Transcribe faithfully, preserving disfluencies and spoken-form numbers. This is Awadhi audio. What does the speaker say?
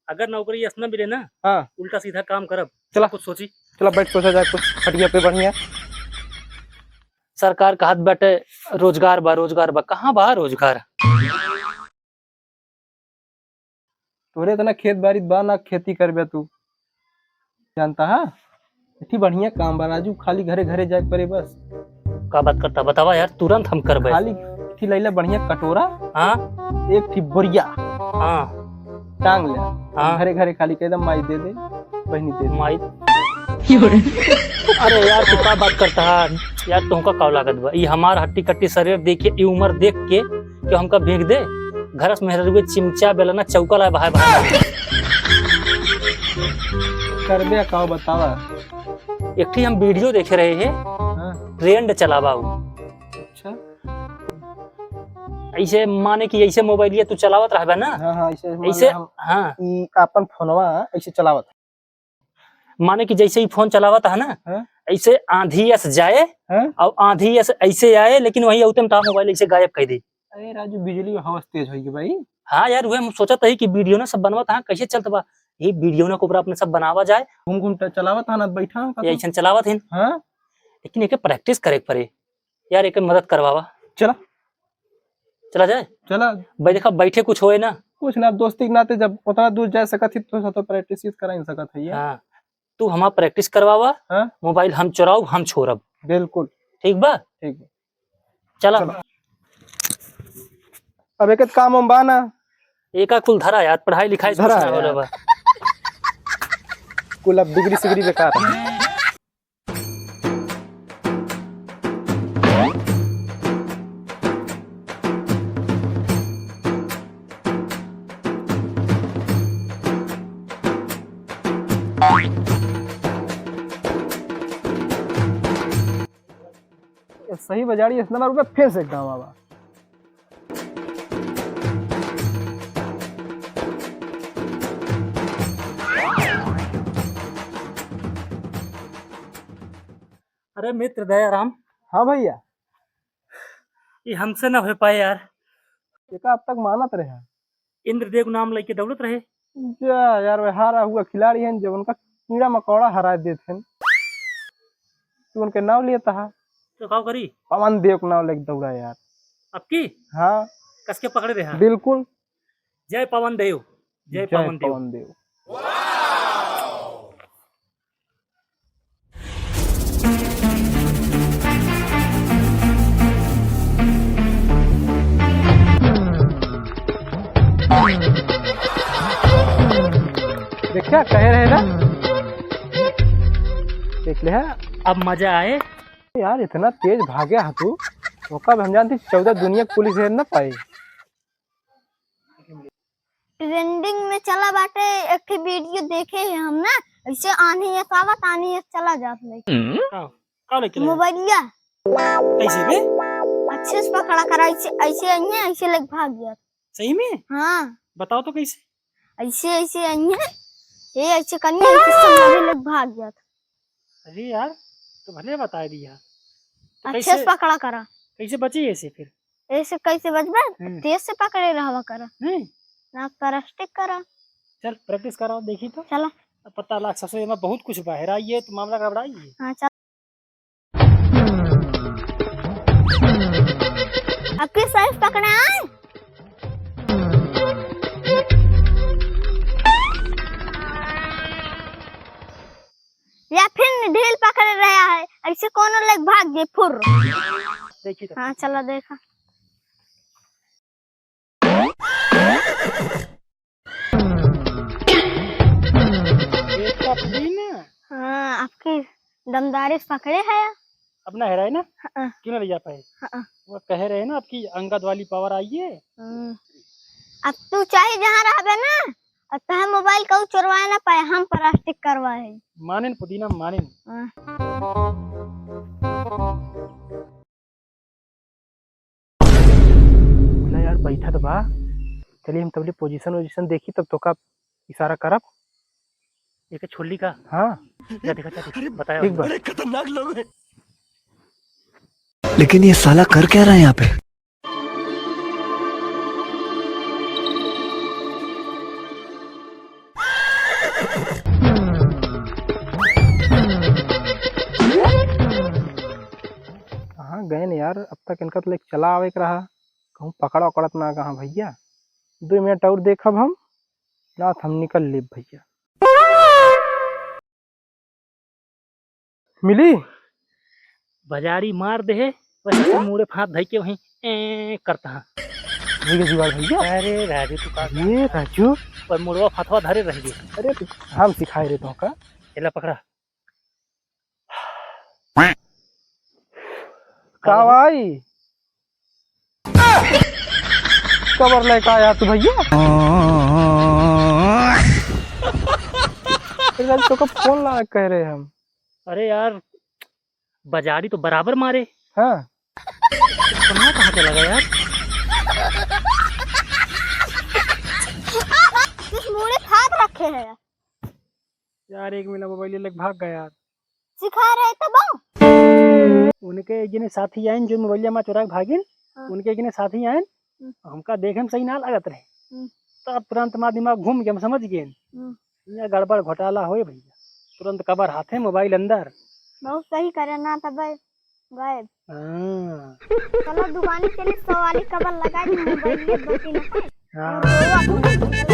अगर नौकरी यस न मिले ना, हाँ। उल्टा सीधा काम करब। चला। कुछ सोची। चला, बैठ, सोचा जाए कुछ खटिया पे बढ़िया। सरकार कहत बाटे, "रोजगार बा, रोजगार बा।" कहाँ बा रोजगार? तोरे इतना खेत बाड़ी बा ना, खेती करबे तू, जानता है? इतनी बढ़िया काम बा राजू, खाली घरे घरे जाए पड़े बस। का बात करता, बतावा यार, तुरंत हम करबे। खाली इतनी लैला बढ़िया कटोरा, हाँ? एक ठी बोरिया, हाँ। टांग ले, हाँ। घरे घरे खाली कह दे, "माई दे दे, बहनी दे दे।" माई। अरे यार, तू का बात करता है यार, तुमका का लागत बा? ई हमार हट्टी कट्टी शरीर देख के, ई उम्र देख के, कि हमका भीख दे? घर से मेहरारू के चिमचा, बेलना, चौका लाए बहाए बहाए। करबे का बतावा? एक ठी हम वीडियो देखे रहे हैं, हाँ। ट्रेंड चलावा उ। अच्छा। ऐसे माने कि ऐसे मोबाइलिया तू चलावत रहबे ना? हाँ, हाँ, ऐसे ऐसे, हम, हाँ। ई अपन फोनवा ऐसे चलावत। माने कि जैसे ही फोन चलावत है ना, हाँ? ऐसे आंधी अस जाए, हाँ? और आंधी अस ऐसे आए, लेकिन वही औते में तार मोबाइल ऐसे गायब कर दी। अरे राजू, बिजली हवस तेज होई गई भाई। हाँ यार, वह हम सोचत ही कि वीडियो ना सब बनवत, हाँ, कैसे चलत बा, ये वीडियो ना के ऊपर अपने सब बनावा जाए। घूम घूम ट-, चलावत है ना, बैठा है ये कतौ। ऐसन चलावत है। हाँ? लेकिन एके प्रैक्टिस करे के पड़े यार, एके मदद करवावा। चला। चला जाए? चला। भाई देखा, बैठे कुछ होए ना। कुछ ना, दोस्ती के नाते जब उतना दूर जा सकत ही तो, तो प्रैक्टिस ही करा ही सकत है ये। हाँ, तू हमार प्रैक्टिस करवावा, हाँ? मोबाइल हम चोराउब, हम छोड़ब। बिल्कुल। ठीक बा? ठीक बा। चला। चला। अब एक काम हम बा ना। एका कुल धरा यार, पढ़ाई लिखाई से धरा कुछ ना यार। होला बा। कुल अब डिग्री सिग्री बेकार है। ये सही बजाड़ी, इतना रुपया फेंस एकदम आवा। अरे मित्र दयाराम। हाँ भैया। ये हमसे ना हो पाए यार। एका अब तक मानत रहे। इंद्रदेव नाम लेके दौड़त रहे। जा यार, वे हारा हुआ खिलाड़ी हैं, जब उनका कीड़ा मकोड़ा हरा देत हैं, तू उनके नाम लेता है। तो का करी? पवन देव के नाम लेके दौड़ा यार। अब की? हाँ। कस के पकड़े रहे। बिल्कुल। जय पवन देव, जय जय पवन देव। पवन देव। देखा, कहे रहे ना, देख ले है। अब मजा आए। यार, इतना तेज भागे हा तू, ओका भी हम जानती चौदह दुनिया के पुलिस हेर ना पाई। ट्रेंडिंग में चला बाटे, एक ठे वीडियो देखे हैं हम ना, ऐसे आन्ही एक आवत, आन्ही एक चला जात लेके। का? का लेके रहे? मोबाइलिया। कैसे बे? अच्छे से पकड़ा करा, ऐसे, ऐसे आई है, ऐसे लेके भाग गया। सही में? हाँ। बताओ तो कैसे? ऐसे, ऐसे आई है, ये ऐसे करिए, ऐसे संभाले लेके भाग गया। अरे यार, तो भले बताए दिया। तो अच्छे से कैसे, पकड़ा करा। कैसे बची ऐसे फिर? ऐसे कैसे बचबे? हम्म। तेज से पकड़े रहवा करा। हम्म। नाक पर स्टिक करा। चल, प्रैक्टिस कराओ, देखी तो। चला। अब पता लाग, ससुर में बहुत कुछ बाहर आई है, तो मामला गड़बड़ाई है। हाँ, चल। अब की साइज पकड़ा है? या फिर ढील पकड़े रहा है, ऐसे कोनो लेके भाग गए फुर। देखी तो। हाँ, चला देखा। एक कप दी ना। हाँ, आपकी दमदारी से पकड़े है। अपना हेराए ना? हाँ। क्यों ना ले जा पाए? हाँ। वो कहे रहे ना, आपकी अंगद वाली पावर आई है। हम्म। अब तू चाहे जहाँ रहबे ना, और तहे मोबाइल कहू चोरवाए ना पाए, हम प्लास्टिक करवाए। मानिन पुदीना, मानिन। हाँ। बोला यार, बैठा तो बा। चलिए, हम तबले पोजीशन वोजीशन देखी, तब तोका इशारा करब। एके छोड़ ली का? हाँ। जा देखा, जा देखा। अरे, बताया ठीक बा। बड़े खतरनाक लोग हैं। लेकिन ये साला कर क्या रहा है यहाँ पे? अब तक इनका तो लेके चला आवे के रहा, कहूँ पकड़ा उकड़त ना कहाँ भइया। दुइ मिनट और देखब हम, ना तो हम निकल लेब भइया। मिली? बजारी मार देहे, वैसे तो मूड़े फाँथ धइ के वहीं ए करत ह। ठीक है जुगाड़ भइया। अरे राजू, तू का ये राजू। पर मुड़वा फाँथवा धरे रह गए। अरे तू हम सिखाए रहे तो का? एला पकड़ा। का भाई? कबर लेके आया तू भइया? अरे राजू, तोका फोन लगा के कह रहे हम। अरे यार, बजारी तो बराबर मारे। हाँ। कहाँ, कहाँ चला गया यार? कुछ मूड़े फाँथ रखे हैं। यार, एक मिनट, मोबाइल लेके भाग गया यार। सिखा रहे तो बा। उनके एक जने साथी आइन, जो मोबाइल मा चुरा के भागिन, हाँ। उनके एक जने साथी आइन, हम्म। हमका देखे में सही ना लागत रहे। हम्म। तब तुरंत मा दिमाग घूम गया, हम समझ गए। हम्म। यहाँ गड़बड़ घोटाला होए भइया, तुरंत कबर हाथे, मोबाइल अंदर। बहुत सही करे ना, तब गायब। हाँ। चलो दुकाने चली, सौ वाली कबर लगा दी, मोबाइल में दो तीन है। हाँ। और वो अपन